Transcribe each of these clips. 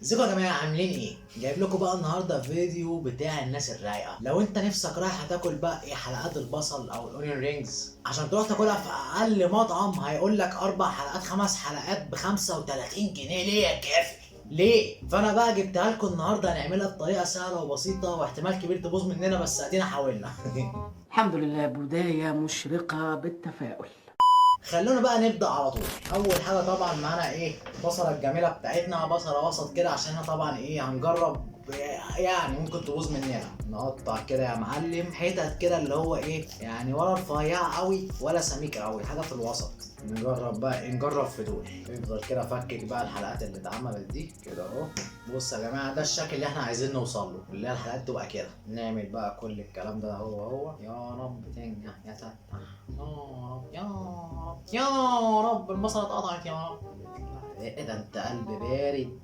ازيكم يا جماعه؟ عاملين ايه؟ جايب لكم بقى النهارده فيديو بتاع الناس الرايقه. لو انت نفسك رايح تاكل بقى ايه، حلقات البصل او ال onion rings، عشان تروح تاكلها في اقل مطعم هيقول لك 4 حلقات 5 حلقات ب 35 جنيه. ليه يا كافي؟ ليه؟ فانا بقى جبتها لكم النهارده، هنعملها بطريقة سهلة وبسيطه، واحتمال كبير تبوظ مننا، بس ادينا حاولنا. الحمد لله، بداية مشرقة بالتفاؤل. خلونا بقى نبدا على طول. اول حاجة طبعا معانا ايه؟ البصله الجميلة بتاعتنا، بصله وسط كده، عشان احنا طبعا ايه، هنجرب، يعني ممكن تبوظ مننا. نقطع كده يا معلم حتت كده، اللي هو ايه يعني، ولا رفيع قوي ولا سميك قوي، حاجة في الوسط. نجرب بقى إيه؟ نجرب في دول. افضل كده فكك بقى الحلقات اللي اتعملت دي كده اهو. بص يا جماعه، ده الشكل اللي احنا عايزين نوصل له، اللي هي الحلقات تبقى كده. نعمل بقى كل الكلام ده هو هو. يا رب تنجح يا ستار، يا رب يا رب يا رب. البصله اتقطعت يا رب. ايه ده؟ انت قلب بارد.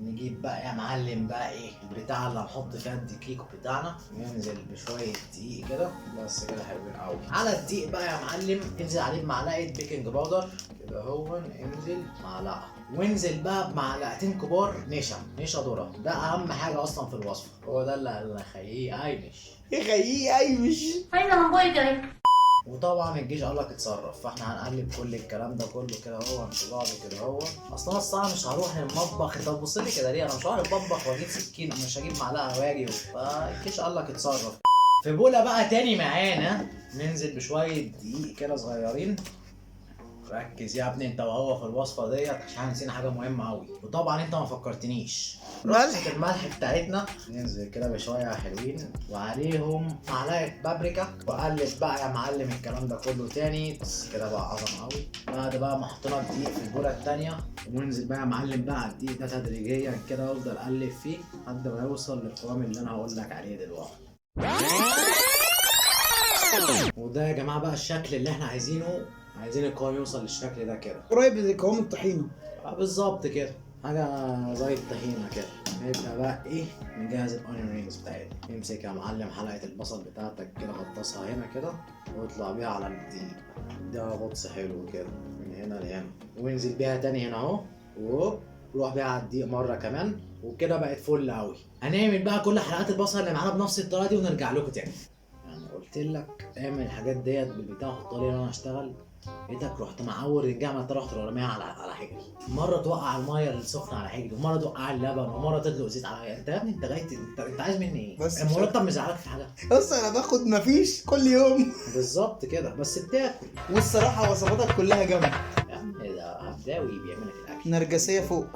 نجيب بقى يا معلم بقى ايه، البتاع اللي هنحط فيها الدقيق بتاعنا. ننزل بشوية دقيق كده، بس كده حلوين قوي. على الدقيق بقى يا معلم انزل عليه بمعلقه baking powder كده هو، انزل معلقه، وانزل بقى بمعلقتين كبار نشا، نشا ذره. ده اهم حاجة اصلا في الوصفه، هو ده اللي هيخليه قايمش. يخليه قايمش. فين من. وطبعا الجيش قال لك اتصرف، فاحنا هنقلب كل الكلام ده كله كده هو في بعضه كده هو. اصل انا الصراحة مش هروح للمطبخ. طب بص لي كده ليه؟ انا مش هروح للمطبخ واجيب سكين، مش هجيب معلقه واجي. فالجيش قال لك اتصرف. في بوله بقى تاني معانا ننزل بشوية دقيق كده صغيرين. ركز يا ابني انت وهو في الوصفة ديت، عشان نسينا حاجة مهمة قوي، وطبعا انت ما فكرتنيش. ملح. الملح بتاعتنا ننزل كده بشوية حلوين، وعليهم معلقه بابريكا، وقلب بقى يا معلم الكلام ده كله تاني. بس كده بقى عظمه قوي. بعد بقى ما حطينا الدقيق في البوله التانية، وننزل بقى يا معلم بقى على الدقيق ده تدريجيا كده، وافضل اقلب فيه لحد ما يوصل للقوام اللي انا هقول لك عليه دلوقتي. وده يا جماعة بقى الشكل اللي احنا عايزينه، عايزين القوام يوصل للشكل ده كده. قريب لقوام الطحينه. بالظبط كده، حاجة زي الطحينه كده. نبدا بقى ايه، نجهز ال onion rings بتاعتنا. امسك يا معلم حلقة البصل بتاعتك كده، غطسها هنا كده، واطلع بيها على الدقيق. ده غطس حلو كده من هنا لهنا، وانزل بيها تاني هنا اهو، وهوب روح بيها على الدقيق مرة كمان، وكده بقت فل قوي. هنعمل بقى كل حلقات البصل اللي معانا بنفس الطريقة دي ونرجع لكم تاني. يعني قلت لك اعمل الحاجات ديت بالبتاع، حطها لي وانا اشتغل. لقيتك رحت معور الجامعة، انت رحت راميها على حجري، مرة توقع المية السخنة على حجري، ومرة توقع اللبن، ومرة تدلق زيت على. انت يا ابني انت جاي انت عايز مني ايه؟ بس المرتب مزعلك في حاجة؟ بص انا باخد مفيش كل يوم. بالظبط كده، بس بتاكل. والصراحة وصفاتك كلها جامدة. يا عم ده عبداوي بيعمل لك الاكل. نرجسية فوق.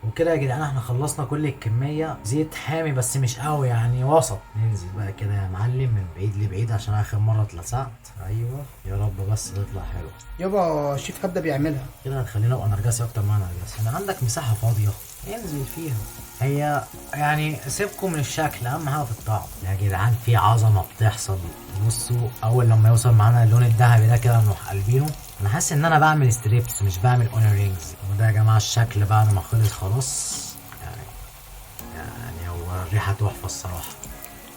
وكده يا جدعان احنا خلصنا كل الكمية. زيت حامي بس مش قوي يعني، وسط. ننزل بقى كده يا معلم من بعيد لبعيد عشان اخر مرة اتلسعت. ايوه يا رب بس تطلع حلو. يابا شيف هبده بيعملها كده هتخلينا ابقى نرجسي اكتر ما انا نرجسي. انا عندك مساحة فاضية انزل فيها. هي يعني سيبكم من الشكل، اهم حاجة في الطعم يا جدعان. في عظمه بتحصل. بصوا اول لما يوصل معانا اللون الذهبي ده كده نروح قلبينه. انا حاسس ان انا بعمل strips مش بعمل onion rings. وده يا جماعة الشكل بعد ما خلص خلاص، يعني هو الريحة تحفة الصراحة.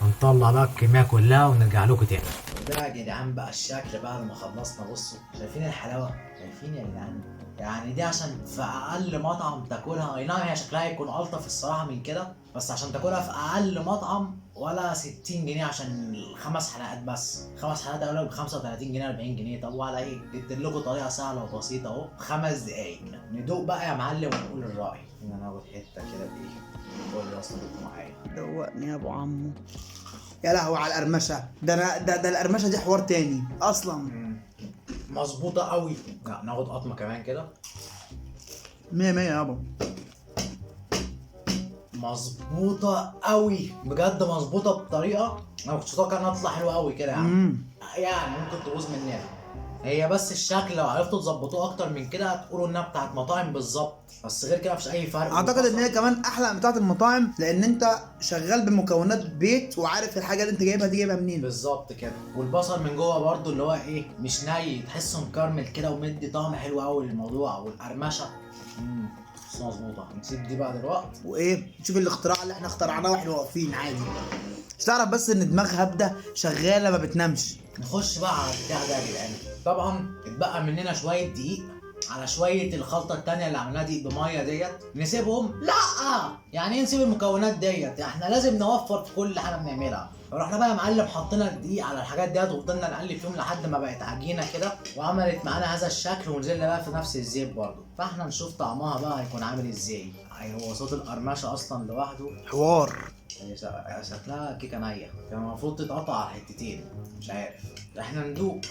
هنطلع بقى الكمية كلها ونرجع لكم تاني. ده يا جدعان بقى الشكل بعد ما خلصنا. بصوا شايفين الحلاوة؟ شايفين يا جدعان؟ يعني دي عشان في اقل مطعم تاكلها، اي نعم هي شكلها يكون الطف الصراحة من كده، بس عشان تاكلها في اقل مطعم ولا 60 جنيه عشان 5 حلقات بس. 5 حلقات اقول لك ب 35 جنيه 40 جنيه. طب وعلى ايه؟ جبت لكم طريقه سهلة وبسيطة اهو، 5 دقايق. ندوق بقى يا معلم ونقول الراي. ان انا اخد حتة كده بايه؟ قول لي اصلا معايا. دوقني يا ابو عمو. يا لهوي على القرمشه ده، انا ده القرمشه دي حوار تاني اصلا. مظبوطة قوي. لا ناخد قطمه كمان كده. مية مية يابا. مظبوطة قوي بجد، مظبوطة بطريقة انا ما كنتش متوقع انها تطلع حلوة قوي كده يعني. يعني ممكن تبوظ مننا هي، بس الشكل لو عرفتوا تظبطوه اكتر من كده هتقولوا انها بتاعت مطاعم بالظبط، بس غير كده مفيش اي فرق. اعتقد ان هي كمان احلى من بتاعه المطاعم، لان انت شغال بمكونات بيت وعارف الحاجة اللي انت جايبها دي جايبها منين. بالظبط كده. والبصل من جوه برضو اللي هو ايه، مش ني، تحسه مكرمل كده ومدي طعم حلو قوي للموضوع، والقرمشه بس مظبوطة. نسيب دي بقى دلوقتي. وايه، تشوف الاختراع اللي احنا اخترعناه واحنا واقفين عادي. مش تعرف بس ان دماغ هبده شغالة ما بتنامش. نخش بقى على البتاع ده يا جدعان. طبعا اتبقى مننا شوية دقيق على شوية الخلطة التانية اللي عملناها دي بميه ديت، نسيبهم. لا يعني ايه نسيب المكونات ديت؟ احنا لازم نوفر في كل حاجة بنعملها. رحنا بقى يا معلم حطينا الدقيق على الحاجات ديت وفضلنا نقلب فيهم لحد ما بقت عجينه كده وعملت معانا هذا الشكل، ونزلنا بقى في نفس الزيت برضه. فاحنا نشوف طعمها بقى هيكون عامل ازاي. هو صوت القرمشه اصلا لوحده حوار. يعني شكلها كيكة نيه، كان المفروض تتقطع على حتتين، مش عارف. احنا ندوق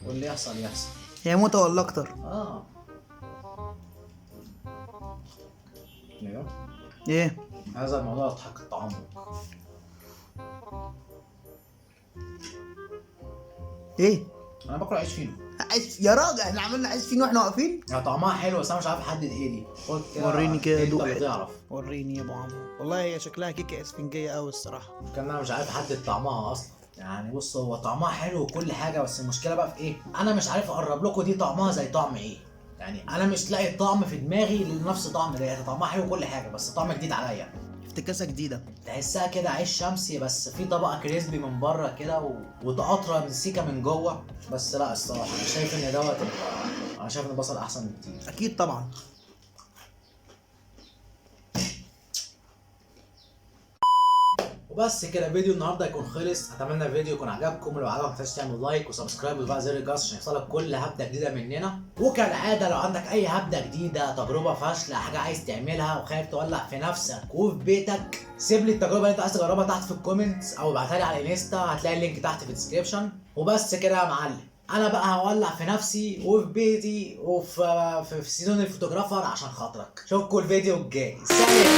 واللي يحصل يحصل. هي موتة ولا اكتر؟ ايوه. ايه هذا الموضوع يضحك التعمق. ايه؟ انا باكل عيش فينو. عيش يا راجل، احنا عملنا عيش فينو واحنا واقفين. يعني طعمها حلو بس انا مش عارف احدد ايه دي. خد كده وريني كده، انت دوق اللي حتة. تعرف. وريني يا ابو عمرو. والله هي شكلها كيكة اسفنجيه قوي الصراحة. كان انا مش عارف احدد طعمها اصلا. يعني بص هو طعمها حلو وكل حاجة، بس المشكلة بقى في ايه؟ انا مش عارف اقرب لكم دي طعمها زي طعم ايه. يعني انا مش لاقي الطعم في دماغي لنفس طعم ده. يعني طعمها حلو وكل حاجة بس طعم جديد عليا. افتكاسه جديدة. تحسها كده عيش شمسي بس في طبقه crispy من بره كده وتقطره من سيكه من جوه. بس لا الصراحة انا شايف ان دوت انا شايف ان البصل احسن بكتير. اكيد طبعا. وبس كده فيديو النهارده يكون خلص. اتمنى الفيديو يكون عجبكم، ولو عجبك ما تنساش تعمل like و subscribe وتفعل زر الجرس عشان يوصلك كل هبده جديدة مننا. وكالعادة لو عندك اي هبده جديدة، تجربه فاشلة، حاجة عايز تعملها وخايف تولع في نفسك وفي بيتك، سيب لي التجربة اللي انت عايز تجربها تحت في ال comments او ابعتها لي على الانستا، هتلاقي ال link تحت في ال description. وبس كده يا معلم، انا بقى هولع في نفسي وفي بيتي وفي في season ال photographer عشان خاطرك. اشوفكم الفيديو الجاي، سلام.